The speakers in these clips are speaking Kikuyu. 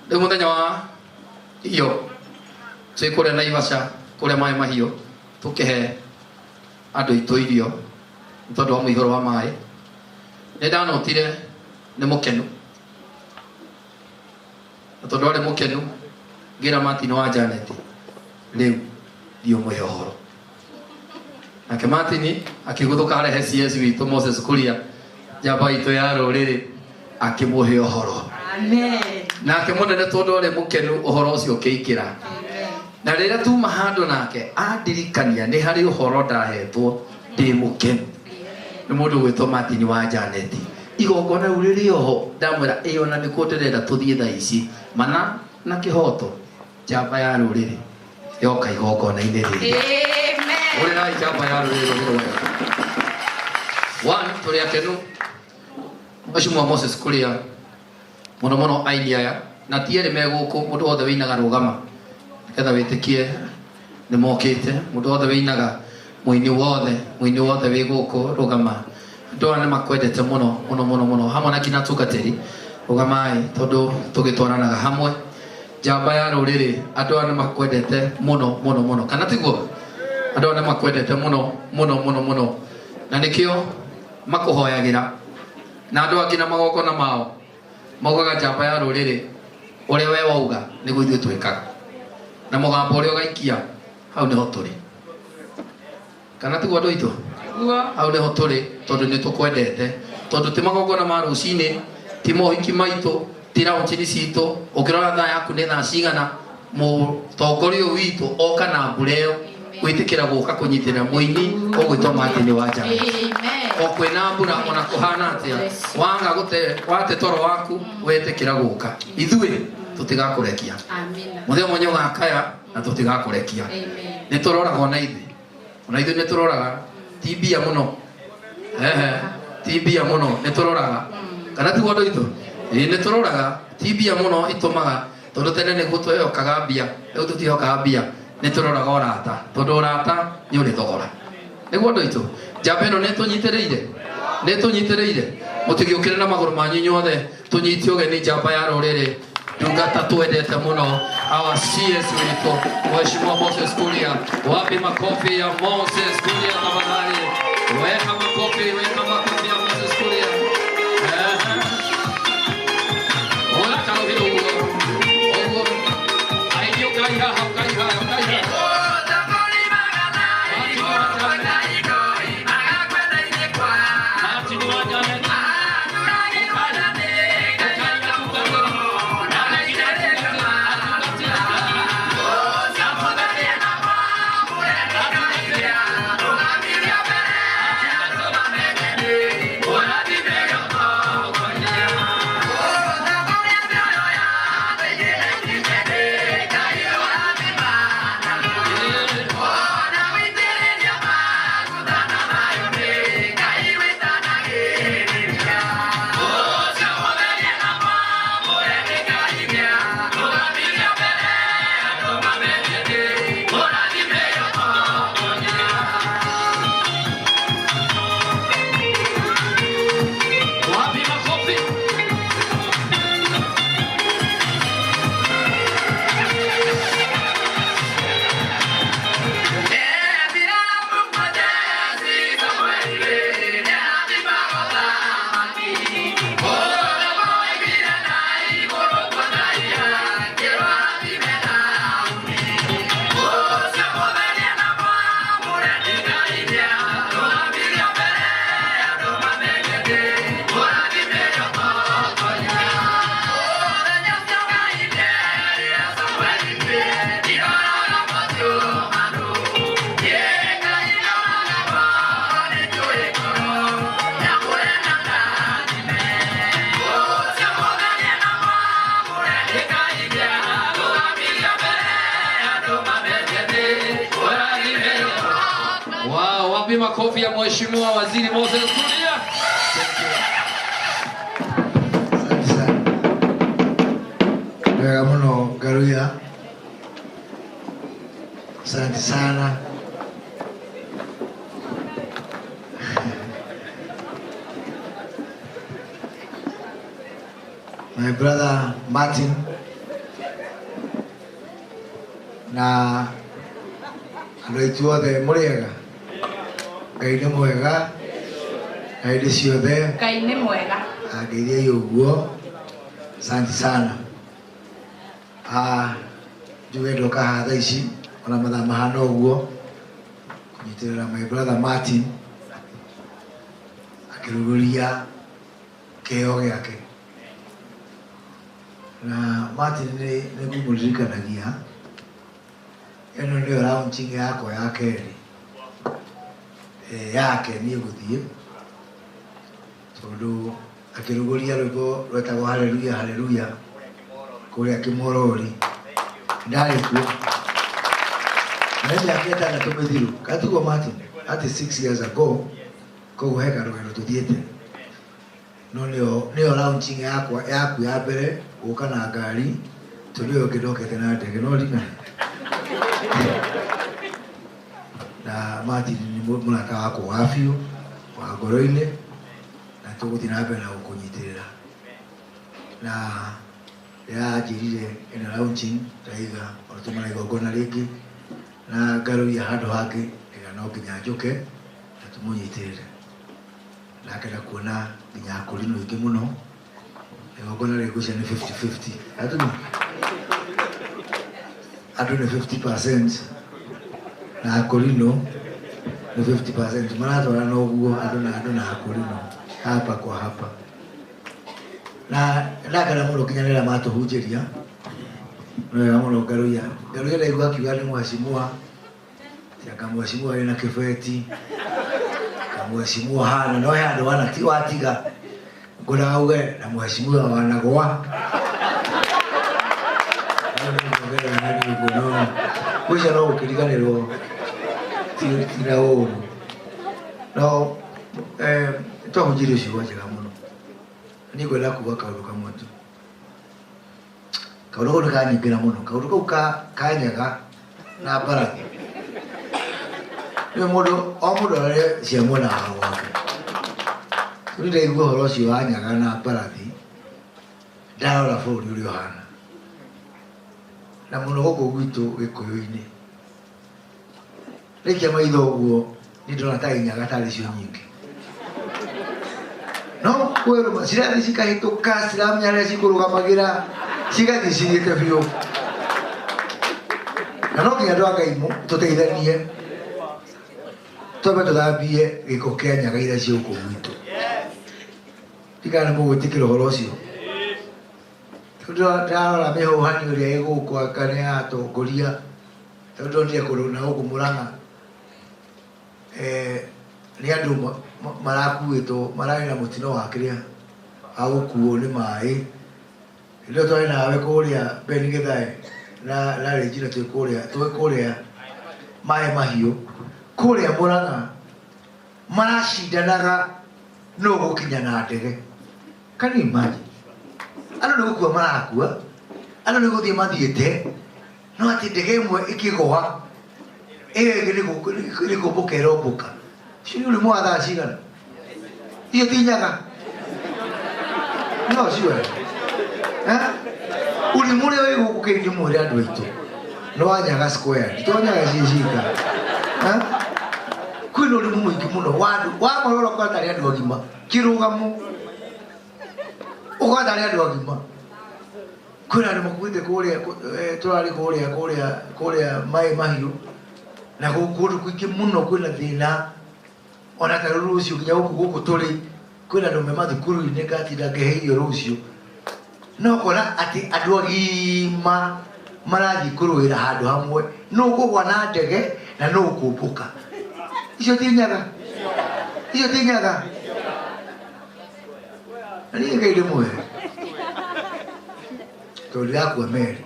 Rĩu mũthenya wa iyo twĩ kũrĩa Naivasha kũrĩa maĩ mahiũ tũkĩhe andũ aitũ irio nĩ tondũ wa mũihũro wa maĩ, nĩ ndanotire nĩ mũkenu, na tondũ arĩ mũkenu ngĩra Martin wa Janet rĩu thiĩ ũmũhe ũhoro. Nake Martin akĩguthũka arehe CS witũ Moses Kuria, njamba itũ ya rũrĩrĩ, akĩmũhe ũhoro. Amen. Nake mũnene tondũ arĩ mũkenu ũhoro ũcio ũkĩingĩra. Na rĩrĩa tuma handũ nake andirikania nĩ harĩ ũhoro ndahetwo ndĩ mũkenu nĩ mũndũ gwĩtwo Martin wa Janet. Igongona rĩu rĩrĩ oho, ndamwĩra ĩ ona nĩkuo ndĩrenda tũthiĩ thaa ici, mana na kĩhoto njamba ya rũrĩrĩ yoka igongona-inĩ rĩrĩ. Amen. Ũrĩrai njamba ya rũrĩrĩ rũrĩ rwega. One, tũrĩ akenu Mheshimiwa Moses Kuria, mũno mũno aini aya na ti erĩ me gũkũ, mũndũ wothe wĩinaga rũgama nĩgetha wĩtĩkie nĩ mokĩte. Mũndũ wothe wĩinaga, mũini wothe, mũini wothe wĩ gũkũ rũgama. Andũ aya nĩ makwendete mũno mũno mũno mũno, hamwe na nginya atungatĩri rũgamai, tondũ tũgĩtwaranaga hamwe. Njamba ya rũrĩrĩ, andũ aya nĩ makwendete mũno mũno mũno, kana tiguo? Andũ aya nĩ makwendete mũno mũno mũno mũno, na nĩkĩo makũhoyagĩra. Na andũ angĩ na magongona mao maugaga njamba ya rũrĩrĩ ũrĩa we wauga nĩguo ithuĩ twĩkaga, na mũgambo ũrĩa ũgaikia hau nĩho tũrĩ, kana tiguo andũ aitũ? Hau nĩho tũrĩ, tondũ nĩ tũkwendete, tondũ ti magongona ma rũcinĩ, ti mohiki maitũ, ti launch-inĩ citũ. Ũngĩrora thaa yaku nĩ thaa cigana, mũtongoria ũyũ witũ oka na mbura ĩyo gwĩtĩkĩra gũka kũnyitĩrĩra mũini ũgwĩtwo Martin wa Janet. Amen. O kwĩna mbura ona kũhana atĩa, waga gũte wate toro waku wetĩkĩra gũka, ithuĩ tũtigakũrekia. Amina. Mũthenya ũmwe nĩũgakaya na tũtigakũrekia. Amen. Nĩ tũroraga ona ithuĩ, ona ithuĩ nĩ tũroraga, ti mbia mũno, ehe, ti mbia mũno, nĩ tũroraga, kana tiguo andũ aitũ? Ĩĩ, nĩ tũroraga, ti mbia mũno itũmaga, tondũ tene nĩguo twehokaga mbia, rĩu tũtihokaga mbia, nĩ tũroraga ũrata, tondũ ũrata nĩ ũrĩ thogora. Nĩguo andũ aitũ, njamba ĩno nĩ tũnyitĩrĩire, nĩ tũnyitĩrĩire, mũtigĩũkĩre na magũrũ manyu inyuothe, tũnyite ũgeni njamba ya rũrĩrĩ, ndungata twendete mũno, our CS witũ Mheshimiwa Moses Kuria. Wapi makofi ya Moses Kuria tafadhali? Weka makofi, weka makofi ya Moses Kuria. Ora karuhi ũguo ũguo, aini ũkai haha, ũkai haha, ũkai haha. Martin wa Janet. Wapi makofi? Wow, wapi makofi ya Mheshimiwa Waziri Moses Kuria? Asante sana. Wega mũno Ngaruya. Asante sana. My brother Martin, Na andũ aitũ othe mũrĩega. Ngai nĩ mwega na hĩndĩ ciothe. Ngai nĩ mwega. Angeithiai ũguo. Asante sana. Njuge ndoka haha thaa ici ona mathaa mahana ũguo kũnyitĩrĩra my brother Martin akĩrugũria kĩheo gĩake. Na Martin nĩ ngũmũririkanagia ĩno nĩyo launching yakwa ya kerĩ yake niĩ gũthiĩ tondũ akĩrugũria rwĩmbo rwetagwo Haleluya Haleluya kũrĩa Kĩmorori ndarĩ kuo na nĩ mĩaka ĩtandatũ mĩthiru katiguo Martin at 6 years ago koguo he karũgano tũthiĩte no nĩyo launching yakwa yaku ya mbere gũka na ngari tondũ ĩyo ĩngĩ ndokete na ndege no rina na Martin nĩ mũrata wakwa wa biũ wa ngoro-inĩ na tũgũthiĩ na mbere na gũkũnyitĩrĩra na rĩranjĩrire ĩno launching ndaiga ona tuma na igongona rĩngĩ na ngarũria handũ hangĩ ndaiga no nginya njũke na tũmũnyitĩrĩre ndakenda kuona nginya akũrinũ aingĩ mũno igongona rĩngĩ nĩ 50-50 atuma andũ nĩ 50% na akũrinũ nĩ 50% maratwarana ũguo andũ na andũ na akũrinũ hapa kwa hapa na ndakena mũno nginya rĩrĩa matũhunjĩria nĩ wega mũno Ngaruiya Ngaruiya ndaigua akiuga nĩ mheshimiwa anga mheshimiwa ena kĩbeti kamheshimiwa hana no he handũ watiga ngũraga uge na mheshimiwa wanagwa gwĩcia no gũkĩriganĩrwo ti na ũru no twahunjirie ciugo njega mũno niĩ ngwenda kuga kaũndũ kamwe tu kaũndũ kau nĩ kanyingĩra mũno kaũndũ kau ka nyaga na mbarathi nĩ mũndũ o mũndũ arore cia mwena wa gwake rĩu ndaigua ũhoro ũcio wa nyaga na mbarathi ndarora bũrũri ũrĩa ũhana na mũno gũkũ gwitũ gĩkũyũ-inĩ rĩkia maitho ũguo nĩ ndĩrona ta nyaga tarĩ cio nyingĩ no kwĩrũma cirathiĩ cikahĩtũka ciramenya harĩa cikũrũgamagĩra cigathiĩ cithiĩte biũ na no nginya andũ a Ngai tũteithanie twambe tũthambie gĩko kĩa nyaga iria ciĩ gũkũ gwitũ ndikana nĩ mũgwĩtĩkĩra ũhoro ũcio tondũ ndĩrarora mĩhũhanio ĩrĩa ĩ gũkũ anga nĩ ya atongoria tondũ ndonire kũndũ na gũkũ Mũrang'a nĩ andũ marakuĩtwo mararĩ na mũtino wa kĩrĩa wa gũkuo nĩ maĩ hĩndĩ ĩyo twarĩ nawe kũrĩa Ben Githae na Regina twĩ kũrĩa maĩ mahiũ kũrĩa Mũrang'a maracindanaga no gũkinya na ndege. Can you imagine? Andũ nĩ gũkua marakua andũ nĩ gũthiĩ mathiĩte no atĩ ndege ĩmwe ĩkĩgũa ĩyo ĩngĩ nĩ kũmbũka ĩrombũka ũcio nĩ ũrimũ wa thaa cigana icio ti nyaga no ciwe ũrimũ ũrĩa wĩ gũkũ kĩu ndĩmwĩre andũ aitũ nĩ wa nyaga square to nyaga ciĩ cika kwĩna ũrimũ mũingĩ mũno wa andũ wamarora ũkona tarĩ andũ agima kĩrũgamo ũkona tarĩ andũ agima kwĩna andũ makuĩte kũrĩa tũrarĩ kũrĩa kũrĩa kũrĩa maĩ mahiũ na kũndũ kũingĩ mũno kwĩna thĩna ona ta rĩu rũciũ nginya gũkũ gũkũ tũrĩ kwĩna andũ me mathukuru-inĩ ngatinda ngĩhe irio rũciũ no kona atĩ andũ agima marathiĩ kũrũĩra handũ hamwe nũ ũkũgwa na ndege na nũ ũkũmbũka icio ti nyaga icio ti nyaga na niĩ Ngai ndĩmwĩre tondũ ndirakua meri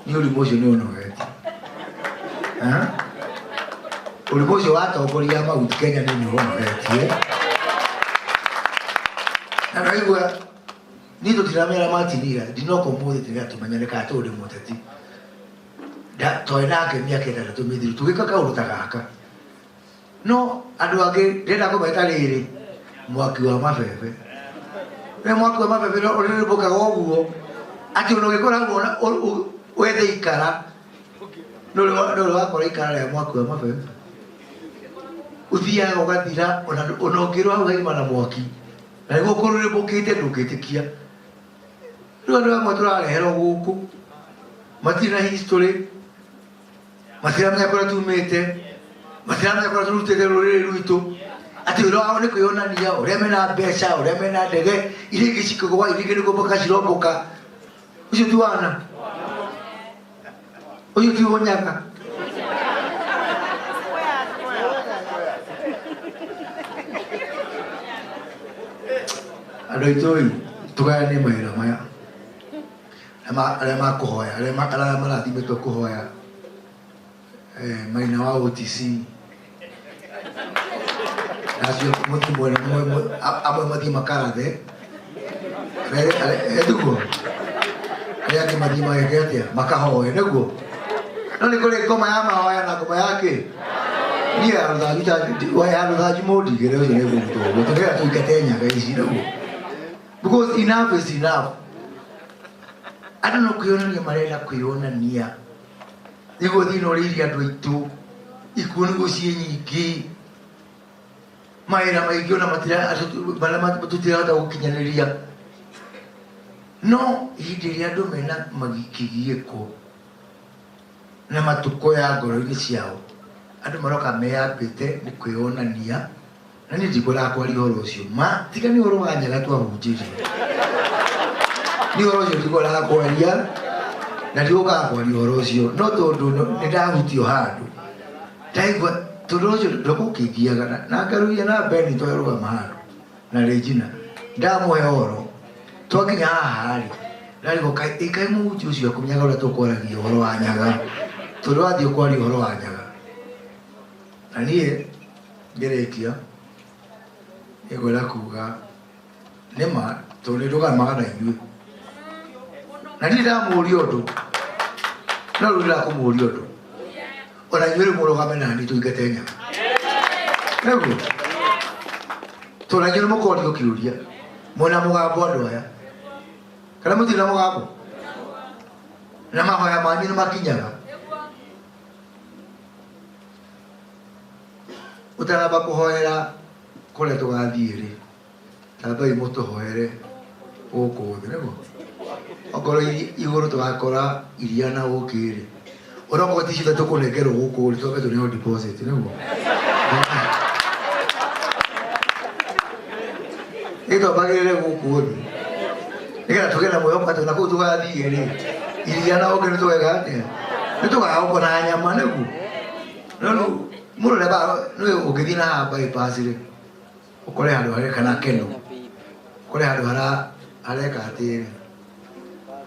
nĩ ũrimũ ũcio nĩ ũnogetie ũrimũ ũcio watongoria Mount Kenya nĩ ũnogetie na ndaigua niĩ tũtiramera Martin ira ndinoka ũmũthĩ tĩrĩa tũmenyane kana tondũ ndĩ mũteti twarĩ nake mĩaka ĩtandatũ mĩthiru tũgĩka kaũndũ ta gaka no andũ angĩ ndĩrenda kũmeta rĩrĩ mwaki wa mabebe nĩ mwaki wa mabebe ũrĩrĩmbũkaga ũguo atĩ ona ũgĩkora wethe ikara Nũrĩ wakora ikara rĩa mwaki wa mabebe ũthiaga ũgathira ona ũngĩrwo hau haima na mwaki na nĩguo kũrũrĩmbũkĩte ndũngĩtĩkia. Rĩu andũ amwe tũrareherwo gũkũ matirĩ na history, matiramenya kũrĩa tumĩte, matiramenya kũrĩa tũrutĩte rũrĩrĩ rwitũ, atĩ wĩra wao nĩ kwĩyonania ũrĩa mena mbeca, ũrĩa mena ndege iria ingĩ cikĩgwa, iria ingĩ nĩ kũmbũka cirombũka. Ũcio ti wana, ũcio ti ũnyaga. Andũ aitũ ĩ, tũgayane mawĩra maya arĩa makũhoya, arĩa marathimĩtwo kũhoya, maina wa OTC acio mũthiĩ mwena amwe mathiĩ makarathe etiguo, arĩa angĩ mathiĩ mageke atĩa, makahoe nĩguo. No nĩ kũrĩ ngoma ya mahoya na ngoma ya kĩ niĩ ya rũthanju ya rũthanju mũndigĩre ũcio nĩ ngũrutwo ũguo tũkĩra tũingate nyaga ici nĩguo, because enough is enough. Andũ no kwĩyonania marenda kwĩyonania nĩguo thĩna ũrĩirie andũ aitũ, ikuũ nĩguo ciĩ nyingĩ, mawĩra maingĩ ona marĩa tũtirahota gũkinyanĩria. No hĩndĩ ĩrĩa andũ mena kĩgiĩko na matukũ ya ngoro-inĩ ciao, andũ maroka meyambĩte nĩ kwĩyonania, na niĩ ndikwendaga kwaria ũhoro ũcio ma tiga nĩ ũhoro wa nyaga twahunjirie, nĩ ũhoro ũcio ndikwendaga kwaria na ndigũkaga kwaria ũhoro ũcio, no tondũ nĩ ndahutio handũ ndaigua tondũ ũcio ndũgũkĩngiaga na ngaruia na Beni twarũgama handũ na Regina ndamũhe ũhoro twakinya haha rĩ ndarigwo kaĩ mũhunjia ũcio akũmenyaga ũrĩa tũkwaragia ũhoro wa nyaga, tondũ wathiĩ kwaria ũhoro wa nyaga. Na niĩ ngĩrĩkia nĩngwenda kuga nĩma tondũ nĩ ndũgamaga na inyuĩ na niĩ ndamũria ũndũ, no rĩu ndĩrakũmũria ũndũ ona inyuĩ rĩu mũrũgame na niĩ tũingate nyaga nĩguo, tondũ na inyuĩ nĩmũkorio kĩũria mwĩna mũgambo andũ aya kana mũtirĩ na mũgambo, na mahoya manyu nĩ makinyaga. Ũtanamba kũhoera kũrĩa tũgathiĩ rĩ, tambai mũtũhoere gũkũ thĩ nĩguo okorwo igũrũ tũgakora iria na ũkĩ rĩ, onokorwo ti ciothe tũkũnengerwo gũkũ rĩ, twambe tũneo deposit nĩguo ĩtwambagĩrĩre gũkũ thĩ nĩgetha tũgĩe na mwĩhoko atĩ ona kũu tũgathiĩ rĩ, iria na ũkĩ nĩtũgeka atĩa, nĩtũgagũkũ na nyama nĩguo. No rĩu mũndũ nĩambaga nĩũĩ ũngĩthiĩ na haha bypass rĩ, ũkore handũ hareka na keno, ũkore handũ hareka atĩrĩ,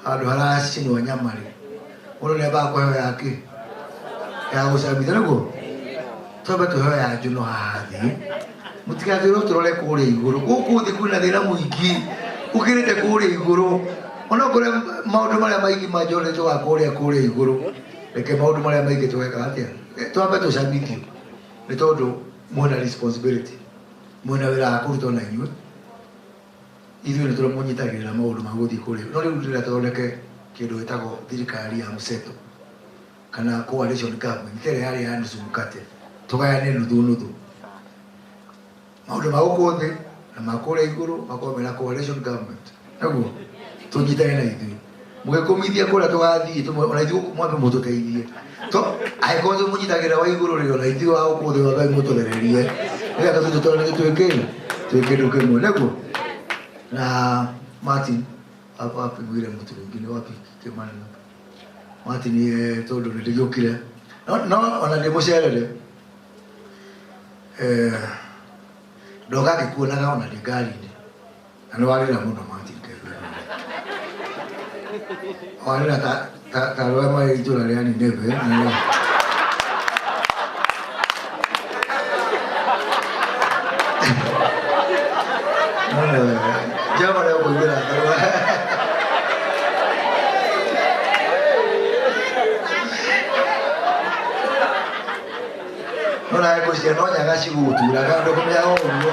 handũ haracinwo nyama rĩ, mũndũ nĩambaga kũheo yake ya gũcamithia nĩguo twambe tũheo ya njuno haha thĩ, mũtigatwĩrwo tũrore kũrĩa igũrũ. Gũkũ thĩ kwĩna thĩna mũingĩ ũkĩrĩte kũrĩa igũrũ, onokorwo maũndũ marĩa maingĩ manjorete tũga kũrĩa kũrĩa igũrũ, reke maũndũ marĩa maingĩ tũgeka atĩa, twambe tũcamithio, nĩ tondũ mwĩna responsibility, mwĩna wĩra wa kũruta ona inyuĩ. Ithuĩ nĩ tũramũnyitagĩrĩra maũndũ ma gũthiĩ kũrĩa, no rĩu ndĩrenda tũthondeke kĩndũ gĩtagwo thirikari ya mseto kana coalition government ĩrĩa yarĩ ya nusu mkate, tũgayane nuthu nuthu maũndũ ma gũkũ thĩ na ma kũrĩa igũrũ makorwo mena coalition government nĩguo tũnyitane na ithuĩ mũgĩkũmithia kũrĩa tũgathiĩ, ona ithuĩ mwambe mũtũteithie, angĩkorwo tũmũnyitagĩrĩra wa igũrũ rĩ, ona ithuĩ wa gũkũ thĩ wambe mũtũthererie nĩgetha tũtũtwarane twĩ twĩ kĩndũ kĩmwe nĩguo. Na Martin wapi mwire mũtu wingine wapi Kimani Martin tondũ nĩ ndĩgĩũkire no ona ndĩmũcerere ndoka ngĩkuonaga ona ndĩ ngari-inĩ na nĩ warĩra mũno Martin Kebwe, warĩra ta arĩa marĩ itũra rĩa Nineve. Jehova nĩ ũkũiguĩra tha. No nawe ngwĩciria no nyaga cigũgũturaga ndũkũmenyaga ũguo.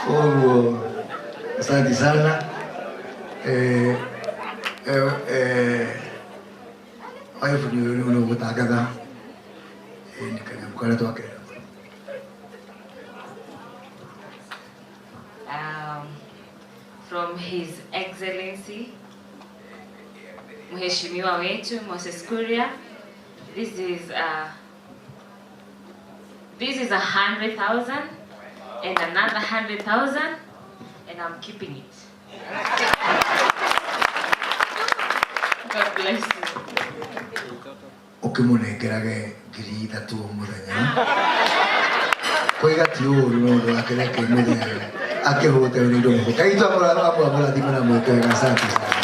Koguo asante sana. Wife Tũgũtangatha nĩ kanyamũ karĩa twakera. From His Excellency Mheshimiwa wetu Moses Kuria. This is 100,000 and another 100,000, and I'm keeping it. God bless you. Ũkĩmũnengerage 3,000 o mũthenya kũiga ti ũru no ũndũ wa kĩrĩa kĩ mũthenya akĩhũte nĩ indo mũhuko. Kaitũ amũrathime na mwĩke wega. Asante sana.